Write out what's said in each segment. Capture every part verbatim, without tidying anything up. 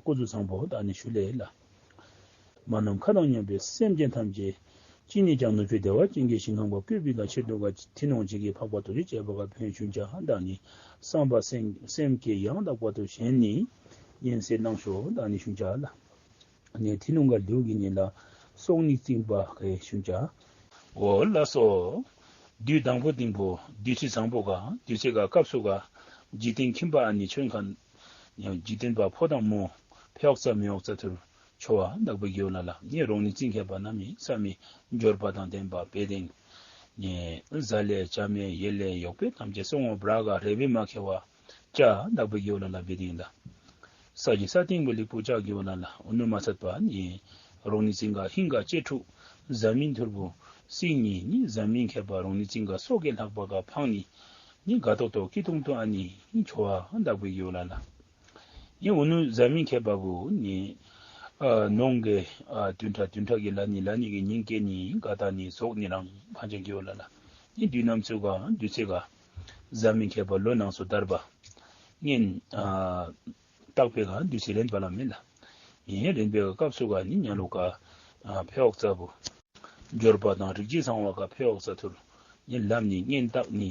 སྐུ་གཟུགས་བཟང་པོ་དང་ནི་ཞུ་ལེ་ལ། མ་ནམ་མཁའ་དང་མཉམ་པའི་སེམས་ཅན་ཐམས་ཅད་ཅི་ནས་ཀྱང་ནུབ་ཕྱོགས་བདེ་བ་ཅན་གྱི་ཞིང་ཁམས་ཀྱི་བཀོད་པའི་ག་ཆེད་དུ་ག་ཐུན་མོང་བྱེད་ཀྱི་འཕགས་པ་རྡོ་རྗེ་ཅེས་པ་ག་ཕན་ཞུན་ཅ་དང་ནི་བསམ་པ་སེམས་སེམས་བསྐྱེད་ཡང་དག་པ་དུ་བཞེངས་ནི་ཡན་ཟེར་གནང་ཤོག་དང་ནི་ཞུན་ཅ་ལ། ནས་ཐི་ནོང་ག་ལུ་གི་ཉིན་ལ་སོག་ནི་རྩིང་པ་གི་ཞུན་ཅ། འོ་ལགས་སོ། དུས་དང་པོ་དིང་པོ་དུས་ཚོད་བཟང་པོ་ག་དུས་ཚོད་ག་སྐབས་སུ་ག་འཇིག་རྟེན་ཁྱིམ་པ་ཨ་ནི་ཆོས་མཁན་འཇིག་རྟེན་པ་ཕོ་དང་མོ་ཕེ་འོག་ཚ་མེ་འོག་ཚ་ཐུར་ཆོ་བ་དག་པའི་གི་ཡོ་ལ་ལ་ནི་རོང་ནི་རྩིང་ཁྱད་པ་ན་མི་ས་མི་འབྱོར་པ་དང་ལྡན་པ་བེ་དེང་ནི་ཟ་ལེ་ཅ་མེ་ཡེ་ལེ་ཡོག་པེ་ཐམས་ཅད་སོང་འོ་བྲག་ག་རེ་བེ་མ་ཁེ་བ་ཅ་དག་པའི་གི་ཡོ་ལ་ལ་བེ་དེང་ལ། ས་གི་ས་སྟེང་བུ་ལིག་པུ་ཅ་གི་ཡོ་ལ་ལ་འོ་ནུ་མ་ཚད་པ་ནི་རོང་ནི་རྩིང་ག་ཧིང་ག་ཅེ་ཕྲུག་ཟ་མིན་ཐུར་བུ་སིང་ནི་ནི་ཟ་མིན་ཁྱད་པ་རོང་ནི་རྩིང་ག་སོག་གི་ལྷག་པ་ག་ཕང་ནི་ནི་ག་ཏོག་ཏོ་ཀི་ཐུང་ཐུང་ཨ་ནི་ཆོ་བ་དག་པའི་གི་ཡོ་ལ་ལ། ཡེ་འོ་ནུ་ཟ་མིན་ཁྱད་པ་བུ་ནི་ཨ་ནོང་གི་ཨ་དུན་ཁྲ་དུན་ཁྲ་གི་ལ་ནི་ལ་ནི་གི་ཉིན་སྐྱེ་ནི་ག་ད་ནི་ཟོག་ནི་རང་ཕང་ཅན་གི་ཡོ་ལ་ལ། ཡེ་དུས་ནམ་ཚུ་ག་དུས་ཚེ་ག་ཟ་མིན་ཁྱད་པ་ལོ་ནང་སུ་དར་བ་ངན་ཨ་བཏགས་པའི་ག་དུས་ཚེ་རན་པ་ལ་མེ་ལ། ཡེ་རན་པའི་ག་སྐབས་སུ་ག་ནི་ཉ་ལོ་ག་ཨ་ཕེ་འོག་ཚ་བུ་འབྱོར་པ་དང་རིགས་ཀྱི་ཚང་བ་ག་ཕེ་འོག་ཚ་ཐུར་ནི་ལམ་ནི་ངན་བཏགས་ནི་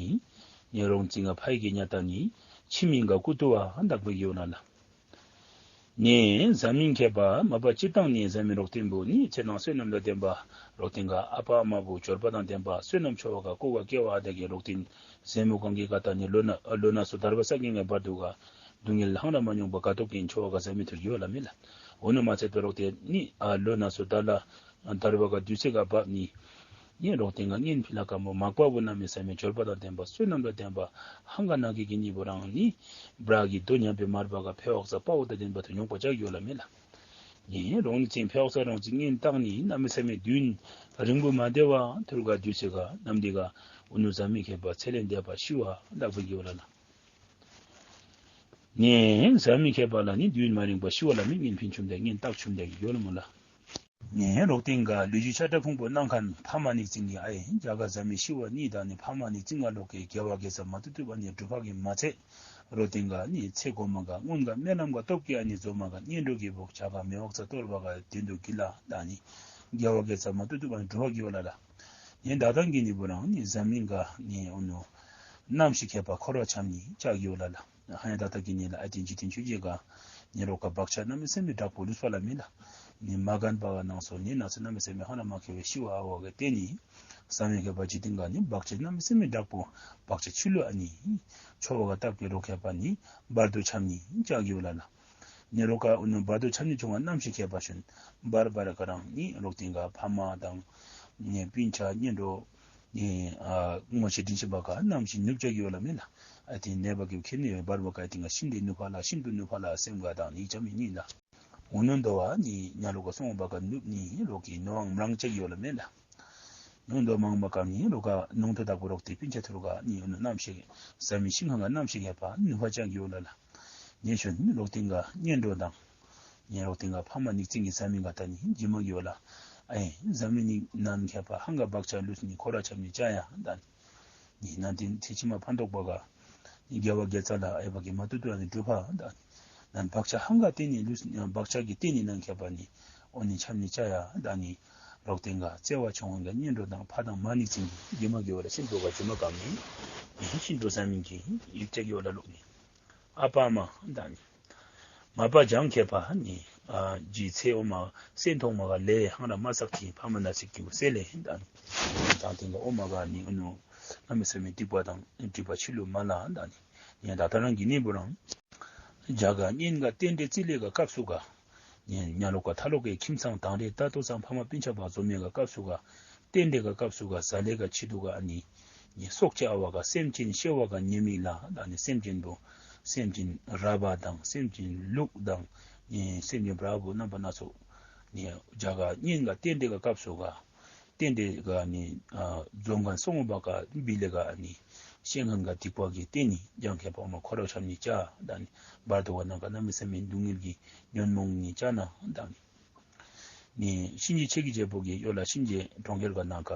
ནི་རོང་རྩིང་ག་ཕའི་གི་ཉ་ཏ་ནི་ཕྱི་མིང་ག་ཀུ་ཏུ་བ་དག་པའི་གི་ཡོ་ལ་ལ། ནི་ཟ་མིན་ཁྱད་པ་མ་པ་སྤྱིར་བཏང་ནི་ཟ་མིན་རོག་ཏིན་བུ་ནི་ཚེ་དང་བསོད་ནམས་ལ་ལྡན་པ་རོག་ཏིན་ག་ཨ་པ་ཨ་མ་བུ་འབྱོར་པ་དང་ལྡན་པ་བསོད་ནམས་ཆོ་བ་ག་ཀོ་ག་སྐྱེ་བ་ཨ་ད་གི་རོག་ཏིན་ཟེ་མུ་གང་གི་ག་ད་ནི་ལོ་ན་ལོ་ན་སུ་དར་བ་ས་གི་ངེ་བར་དུ་ག་སྡུག་བསྔལ་ལྷང་ར་མ་མྱོང་པ་ག་ཏོག་གིན་ཆོ་བ་ག་ཟ་མིན་ཐུར་གི་ཡོ་ལ་མེ་ལ། འོ་ནུ་མ་ཚད་པ་རོག་ཏིན་ནི་ཨ་ལོ་ན་སུ་དར་ལ་དར་བ་ག་དུས་ཚེ་ག་བབ་ནི་ཡེ་རོག་ཏིང་ག་ངན་ཕི་ལ་ཀ་མོ་མག་པ་བུ་ན་མེ་ས་མེ་འབྱོར་པ་དང་ལྡན་པ་བསོད་ནམས་དང་ལྡན་པ་ཧང་ག་ན་གི་གི་ནི་བུ་རང་ནི་བྲག་གི་རྡོ་ཉམས་པའི་མར་བ་ག་ཕེ་འོག་ས་པ་བུ་དང་ལྡན་པ་ཐུ་མྱོང་པ་ཅ་གི་ཡོ་ལ་མེ་ལ། ཡེ་རོང་ནི་རྩིང་ཕེ་འོག་ས་རོང་རྩིང་ངན་བཏགས་ནི་ན་མེ་ས་མེ་དུན་རིང་པོ་མ་བདེ་བ་ཐུར་ག་དུས་ཚེ་ག་ནམ་དེ་ག་འོ་ནུ་ཟ་མིན་ཁྱད་པ་ཚེ་ལས་འདས་པ་ཤི་བ་དག་པའི་གི་ཡོ་ལ་ལ། ནི་ཟ་མིན་ཁྱད་པ་ལ་ནི་དུན་མ་རིང་པ་ཤི་བ་ལ་མི་ངན་ཕིན་ཆུམ་དེ་ངན་བཏགས་ཆུམ་དེ་གི་ཡོ་ལ་མོ་ལ། ངན་རོག་ཏིང་ག་ལུས་ཀྱི་ཆ་འདྲ་ཕུང་པོ་སྣང་མཁན་ཕ་མ་ནི་རྩིང་གི་ཨའི་རྒྱ་ག་ཟ་མི་ཤི་བ་གཉིས་དང་ནི་ཕ་མ་ནི་རྩིང་ག་ལོག་གི་དགེ་བ་དགེ་རྩ་མ་ཏུ་ཏུ་བ་ནི་སྒྲུབ་པ་གི་མ་ཚད་རོག་ཏིང་ག་ནི་ཚེ་གོ་མ་ག་སྔོན་ག་སྨོན་ལམ་ག་སྟོབས་ཀྱི་ཨ་ནི་རྫོགས་མ་ག་གཉེན་གྲོགས་ཀྱི་བོག་ཆ་ག་མེ་འོག་ཚ་གཏོར་བ་ག་དོན་དུ་གི་ལ་དང་ནི་དགེ་བ་དགེ་རྩ་མ་ཏུ་ཏུ་བ་ནི་སྒྲུབ་པ་གི་ཡོ་ལ་ལ། ཡེ་ད་དང་གི་ནི་བུ་རང་ནི་ཟ་མིན་ག་ནི་འོ་ནུ་རྣམ་ཤེས་ཁྱད་པ་འཁོར་བ་འཁྱམ་ནི་ཅ་གི་ཡོ་ལ་ལ། ཧ་ཡ་ད་ལྟ་གི་ནི་ལ་ཨ་ཏིན་ཇི་ཏིན་ཆུ་ཇི་ག་ནི་རོག་ག་བག་ཆགས་གནམ་མེད་ས་མེད་དྲག་པོ་ལུས་པ་ལ་མེ་ལ། ནི་མ་རྒན་པ་ག་ནང་སོ་ནི་ན་ཚ་གནམ་མེད་ས་མེད་ཧ་ན་མ་ཁེ་བའི་ཤི་བ་ཨ་བ་ག་ཏེ་ནི་ཟ་མིན་ཁྱད་པ་ཇི་ཏིང་ག་ནི་བག་ཆགས་གནམ་མེད་ས་མེད་དྲག་པོ་བག་ཆགས་ཆུ་ལུ་ཨ་ནི་ཆོ་བ་ག་སྟབས་ཀྱི་རོག་ཁྱད་པ་ནི་བར་དུ་འཁྱམ་ནི་ཅ་གི་ཡོ་ལ་ལ། ནི་རོག་ག་འོ་ནུ་བར་དུ་འཁྱམ་ནི་ཆུང་བ་རྣམ་ཤེས་ཁྱད་པ་ཤུན་བར་བར་ག་རང་ནི་རོག་ཏིང་ག་ཕ་མ་དང་ནི་སྤུན་ཆ་གཉེན་གྲོགས་ནི་ཨ་ངོ་ཤེས་དྲིན་ཆེན་པ་ག་རྣམ་ཤེས་ནུབ་ཅ་གི་ཡོ་ལ་མེ་ལ། ཨ་ཏིན་ནེ་བ་གི་ཁེ་ནི་བར་བ་ག་ཨ་ཏིན་ག་ཤིན་ཏུ་ནུབ་ཕ་ལ་ཤིན་ཏུ་ནུབ་ཕ་ལ་སེམས་ག་དང་ནི་ཅ་མི་ནི་ལ། འོ་ནུ་འདོ་བ་ནི་ཉ་ལོ་ག་སོང་བ་ག་ནུབ་ནི་རོག་གི་ནོ་ཨང་མྲང་ཅ་གི་ཡོ་ལ་མེ་ལ། ནོ་འདོ་མང་བ་ག་ནི་རོག་ག་ནོང་ཐོ་དག་པོ་རོག་ཏེ་སྤུན་ཆ་ཐུར་ག་ནི་འོ་ནུ་རྣམ་ཤེས་ཟ་མིན་ཤིང་ཁང་ག་རྣམ་ཤེས་ཁྱད་པ་ནུབ་ཕ་ཅ་གི་ཡོ་ལ་ལ། ཉེ་ཤོན་རོག་ཏིང་ག་གཉེན་གྲོགས་དང་། ཉེ་རོག་ཏིང་ག་ཕ་མ་ནི་རྩིང་གི་ཟ་མིན་ག་ད་ནི་ཇི་མ་གི་ཡོ་ལ། ཨའི་ཟ་མིན་ནི་ནན་ཁྱད་པ་ཧང་ག་བག་ཆགས་ལུས་ནི་འཁོར་བ་འཁྱམ་ནི་ཅ་ཡ་ད་ནི། ནི་ནན་ཏིན་ཚེ་ཕྱི་མ་ཕན་ཐོགས་པ་ག་ནི་དགེ་བ་དགེ་རྩ་ལ་ཨའི་བ་གི་མ་ཏུ་ཏུ་ཨ་ནི་སྒྲུབ་པ་ད་ནི། ནན་བག་ཆགས་ཧང་ག་ཏེ་ནི་ལུས་བག་ཆགས་ཀྱི་ཏེ་ནི་ནན་ཁྱད་པ་ནི་འོ་ནི་འཁྱམ་ནི་ཅ་ཡ་ད་ནི། རོག་ཏིང་ག་བརྩེ་བ་ཆུང་བ་ག་གཉེན་གྲོགས་དང་ཕ་དང་མ་ནི་རྩིང་གི་ཇི་མ་གི་ཡོ་ལ་ཤིན་ཏུ་ག་ཇི་མ་ག་ནི། ནི་ཤིན་ཏུ་ཟ་མིན་གི་ཡིག་ཅ་གི་ཡོ་ལ་ལུག་ནི། ཨ་པ་མ་དང་ནི། མ་པ་བྱང་ཁྱད་པ་ནི། ཨ་ཇི་ཚེ་འོ་མ་སེན་ཐོག་མ་ག་ལས་ཧང་ར་མ་བསགས་ཀྱི་ཕ་མ་ན་ཚིག་གི་སེ་ལེ་དང་ནི། དང་ཏིང་ག་འོ་མ་ག་ནི་འོ་ནུ་གནམ་མེད་ས་མེད་སྡིག་པ་དང་སྒྲིབ་པ་ཆུ་ལུ་མ་ལ་དང་ནི། ཡང་ད་ལྟ་རང་གི་ནི་བུ་རང་། རྒྱ་ག་གཉེན་ག་རྟེན་འབྲེལ་རྩིས་ལས་ག་སྐབས་སུ་ག། ཉ་ལོ་ག་ཐ་ལོ་གའི་ཁྱིམ་ཚང་དང་རེ་ད་ལྟོ་ཚང་ཕ་མ་སྤུན་ཆ་བ་འཛོམས་མེད་ག་སྐབས་སུ་ག། རྟེན་འབྲེལ་ག་སྐབས་སུ་ག་ཟ་ལེ་ག་ཆི་དུ་ག་ཨ་ནི། ཉེ་སྲོག་ཆགས་བ་ག་སེམས་ཅན་ཤེ་བ་ག་ཉེ་མི་ལ་ད་ནི་སེམས་ཅན་དུ། སེམས་ཅན་ར་བ་དང་སེམས་ཅན་ལུག་དང་། ཉེ་སེམས་ཅན་བྲག་བུ་རྣམ་པ་སྣ་ཚོགས། ཉེ་རྒྱ་ག་གཉེན་ག་རྟེན་འབྲེལ་ག་སྐབས་སུ་ག། རྟེན་འབྲེལ་ག་ནི་ཨ་འཛོམས་མཁན་སོང་བ་ག་བི་ལེ་ག་ནི་ཤེས་མཁན་ག་སྡིག་པ་གི་རྟེན་ནི་ཡང་ཁྱད་པར་མ་འཁོར་བ་འཁྱམ་ནི་ཅ་ད་ནི་བར་དོ་བ་ནང་ག་གནམ་མེད་ས་མེད་སྡུག་བསྔལ་གི་ཉོན་མོངས་ནི་ཅ་ན་ད་ནི་ནི་གཤིན་རྗེ་ཆེ་གི་རྒྱལ་པོ་གི་ཡོ་ལ་གཤིན་རྗེ་གྲོང་ཁྱེར་ག་ནང་ག་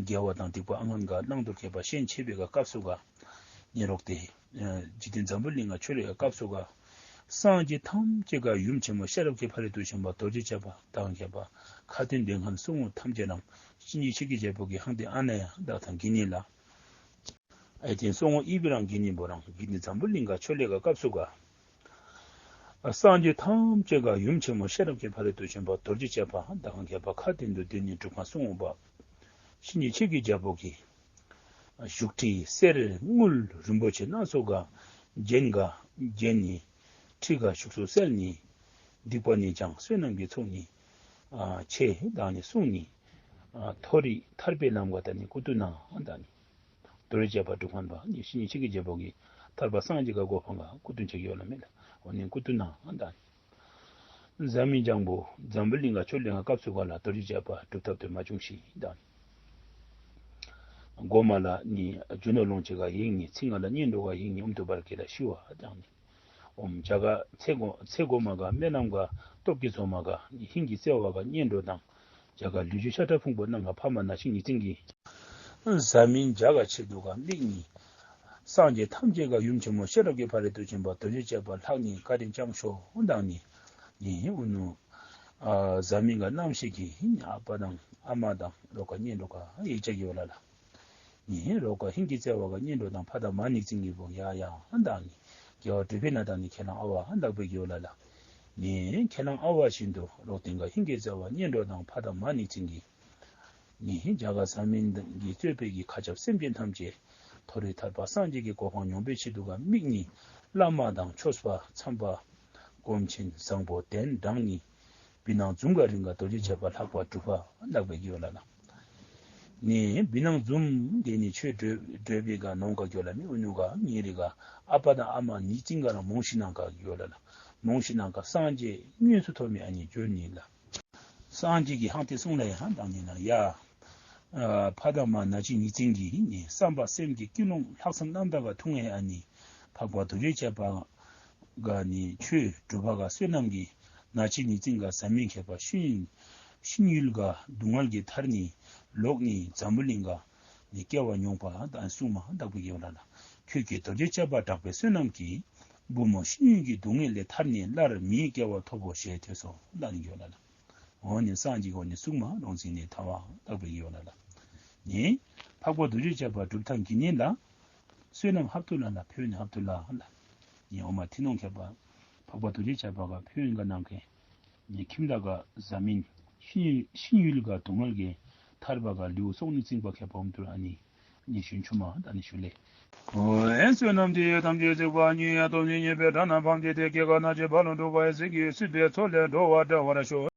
དགེ་བ་དང་སྡིག་པ་ཨ་ངན་ག་བླང་དོར་ཁྱད་པར་ཤན་ཆེ་བའི་ག་སྐབས་སུ་ག་ནི་རོག་སྟེ་འཇིག་རྟེན་འཛམ་བུ་གླིང་ང་ཆོས་རེ་ག་སྐབས་སུ་ག་ སངས་རྒྱས་ཐམས་ཅད་ག་ཡུམ་ཆེན་མོ་ཤེས་རབ་ཀྱི་ཕ་རོལ་ཏུ་ཕྱིན་པ་རྡོ་རྗེ་ཅ་པ་དང་མཁས་པ་ཁ་ཏོན་འདོན་མཁན་སྲུང་མ་ཐམས་ཅད་རང་བཤེས་གཉེན་ཆོས་ཀྱི་རྒྱལ་པོ་གིས་ཧང་ཏེ་ཨ་ན་ཡ་བདག་དང་དགེ་བསྙེན་ལ། ཨའི་ཏེན་སྲུང་མ་ཨི་བི་རང་དགེ་བསྙེན་པོ་རང་གིས་ནི་འཛམ་བུ་གླིང་ག་ཆོས་ལས་ག་སྐབས་སུ་ག་སངས་རྒྱས་ཐམས་ཅད་ག་ཡུམ་ཆེན་མོ་ཤེས་རབ་ཀྱི་ཕ་རོལ་ཏུ་ཕྱིན་པ་རྡོ་རྗེ་ཅ་པ་དང་མཁས་པ་ཁ་ཏོན་དུ་འདོན་ནི་སྒྲུབ་མཁན་སྲུང་མ་བཤེས་གཉེན་ཆོས་ཀྱི་རྒྱལ་པོ་གིས་བཞུགས་ཁྲི་གསེར་དངུལ་རིན་པོ་ཆེ་སྣ་ཚོགས་ག་རྒྱན་ག་བརྒྱན་ནི། ཁྲི་ག་བཞུགས་སོ་གསལ་ནི། སྡིག་པ་ནི་སྦྱང་བསོད་ནམས་ཀྱི་ཚོགས་ནི། ཨ་ཆེ་དང་ནི་གསུང་ནི། ཨ་མཐོ་རིས་ཐར་པའི་ལམ་ག་དང་ནི་ཀུ་ཏུ་ན་དང་ནི། རྡོ་རྗེ་ཅ་པ་སྒྲུབ་མཁན་པ་ནི་བཤེས་གཉེན་ཆོས་ཀྱི་རྒྱལ་པོ་གིས་ཐར་པ་སངས་རྒྱས་ག་གོ་འཕང་ག་སྐུ་མདུན་ཆ་གི་ཡོད་ལ་མེད་ལ། འོ་ནི་ཀུ་ཏུ་ན་དང་ནི། གཟའ་མིག་སྦྱང་པོ་འཛམ་བུ་གླིང་ག་ཆོས་ལས་ག་སྐབས་སུ་ག་ལ་རྡོ་རྗེ་ཅ་པ་སྒྲུབ་ཐབས་དེ་མ་བྱུང་ཞིག་དང་ནི། གོ་མ་ལ་ནི་རྒྱུ་ནོར་ལོངས་སྤྱོད་ག་ཡིག་ནི། ཚིག་ང་ལ་སྙན་སྒྲོག་ག་ཡིག་ནི། ཨོམ་དུ་བར་གྱི་ལ་ཤི་བ་དང་ནི། ཨོམ་བྱ་ག་ཚེ་གོ་ཚེ་གོ་མ་ག་སྨན་ནམ་ག་སྟོབས་ཀྱིས་བཟོ་མ་ག་ནི། ཧིང་གི་བརྩེ་བ་ག་སྙན་སྒྲོག་དང་། བྱ་ག་ལུས་ཅུང་ཤ་ཁྲག་ཕུང་པོ་རྣམས་ག་ཕ་མ་ན་ཆི་ཉི་ཚིང་གི། གཟའ་མིག་བྱ་ག་ཆེད་དུ་ག་མིག་ནི། སངས་རྒྱས་ཐམས་ཅད་ག་ཡུམ་ཆེན་མོ་ཤེས་རབ་ཀྱི་ཕ་རོལ་ཏུ་ཕྱིན་པ་རྡོ་རྗེ་ཅ་པ་ལྷག་ནི་བཀའ་དྲིན་བསྐྱངས་ཤོག་དང་ནི། ནི་ཨུ་ནུ། ཨ་གཟའ་མིག་ག་རྣམ་ཤེས་ཀྱིས་ཨ་པ་དང་ཨ་མ་དང་རོགས་ག་སྙན་སྒྲོག་ག་ཡིག་ཆ་གི་ཡོད་ལ་ལ། ནི་རོགས་ག་ཧིང་གི་བརྩེ་བ་ག་སྙན་སྒྲོག་དང་ཕ་དང་མ་ཉི་ཚིང་གི་བུ་ཡ་ཡ་ཨ་དང་ནི། རྒྱལ་བ་གྲུབ་པའི་ན་དང་ནི་ཁས་བླངས་ཨ་བ་ཨ་དག་པའི་གི་ཡོད་ལ་ལ། ནི་ཁས་བླངས་ཨ་བ་བཞིན་དུ་རོགས་དེང་ག་ཧིང་གི་བརྩེ་བ་སྙན་སྒྲོག་དང་ཕ་དང་མ་ཉི་ཚིང་གི། ནི་བྱ་ག་གཟའ་མིག་གིས་གཙོས་པའི་གི་མཁའ་ཁྱབ་སེམས་ཅན་ཐམས་ཅད་མཐོ་རིས་ཐར་པ་སངས་རྒྱས་ཀྱི་གོ་འཕང་མྱོང་བའི་ཆེད་དུ་ག་མིག་ནི། བླ་མ་དང་ཆོས་པ་ཚངས་པ་སྒོམ་ཆེན་བཟང་པོ་གདན་དྲངས་ནི། བི་ནང་འཛུམ་ག་རིང་ག་རྡོ་རྗེ་ཅ་པ་ལྷག་པ་སྒྲུབ་པ་ལྷག་པའི་གི་ཡོད་ལ་ལ། ནི་བི་ནང་འཛུམ་དེ་ནི་ཆོས་སྒྲོས་སྒྲོས་པའི་ག་ནོང་ག་གི་ཡོད་ལ་མི་ཨུ་ནུ་ག་ཉེ་རི་ག་ཨ་པ་དང་ཨ་མ་ཉི་ཚིང་ག་རང་མོང་ཤི་ནང་ག་གི་ཡོད་ལ་ལ། མོང་ཤི་ནང་ག་སངས་རྒྱས་དངོས་སུ་ཐོབ་མི་ཨ་ནི་འབྱོར་ནི་ལ། སངས་རྒྱས་ཀྱིས་ཧང་ཏེ་གསུངས་ལ་ཡ་ཧང་དང་ནི་ན་ཡ། ཨ་ཕ་དང་མ་ན་ཆི་ཉི་ཚིང་གི་ནི་བསམ་པ་སེམས་ཀྱི་ཀུན་སློང་ལྷག་བསམ་རྣམ་དག་ག་ཐུང་ངེ་ཨ་ནི། འཕགས་པ་རྡོ་རྗེ་ཅ་པ་ག་ནི་ཆོས་སྒྲུབ་པ་ག་བསོད་ནམས་ཀྱི་ན་ཆི་ཉི་ཚིང་ག་གཟའ་མིག་མཁས་པ་ཤིན་ཤིན་ཡུལ་ག་སྡུག་བསྔལ་གྱི་ཐར་ནི་ལོག་ནི་འཛམ་བུ་གླིང་ག་ནི་སྐྱེ་བ་མྱོང་པ་དང་སྲུང་མ་དག་པའི་གི་ཡོད་ལ་ལ། ཁྱོད་ཀྱིས་རྡོ་རྗེ་ཅ་པ་དྲག་པོའི་བསོད་ནམས་ཀྱིས་བུ་མོ་ཤིན་ཡུལ་གྱི་སྡུག་བསྔལ་ལས་ཐར་ནི་སླར་མིའི་སྐྱེ་བ་ཐོབ་བོ་ཞེས་ཐོས་སོ་ལ་ནི་ཡོད་ལ་ལ། འོ་ནི་སངས་རྒྱས་འོ་ནི་གསུང་མ་རོང་ཚིག་ནི་ཐ་བ་དག་པའི་ཡོད་ལ་ལ། ནི་འཕགས་པ་རྡོ་རྗེ་ཅ་པ་སྒྲུབ་ཐངས་ཀྱི་ནི་ལ། བསོད་ནམས་ཧབ་ཏུ་ལ་ལ་ཕན་ཡོན་ཧབ་ཏུ་ལ་ལ། ནི་འོ་མ་ཐི་ནོང་མཁས་པ་འཕགས་པ་རྡོ་རྗེ་ཅ་པ་ག་ཕན་ཡོན་ག་གནང་མཁན། ནི་ཁྱིམ་བདག་ག་གཟའ་མིག་ཤིན་ཤིན་ཡུལ་ག་སྡུག་བསྔལ་གྱི་ཐར་པ་ག་ལེའུ་སོགས་ནི་རྩིང་པ་མཁས་པ་འོམ་ཐུར་ཨ་ནི། ཉི་གཞོན་ཆུང་མ་དང་ནི་ཞུ་ལེ། ཨོ་ཨེ་བསོད་ནམས་འདི་ཡིས་ཐམས་ཅད་གཟིགས་པ་ཉིད། ཐོབ་ནས་ཉེས་པའི་དགྲ་རྣམས་ཕམ་བྱས་ཏེ། སྐྱེ་རྒ་ན་འཆིའི་རྦ་ཀློང་འཁྲུགས་པ་ཡི། སྲིད་ཀྱི་སྲིད་པའི་མཚོ་ལས་འགྲོ་བ་སྒྲོལ་བར་ཤོག།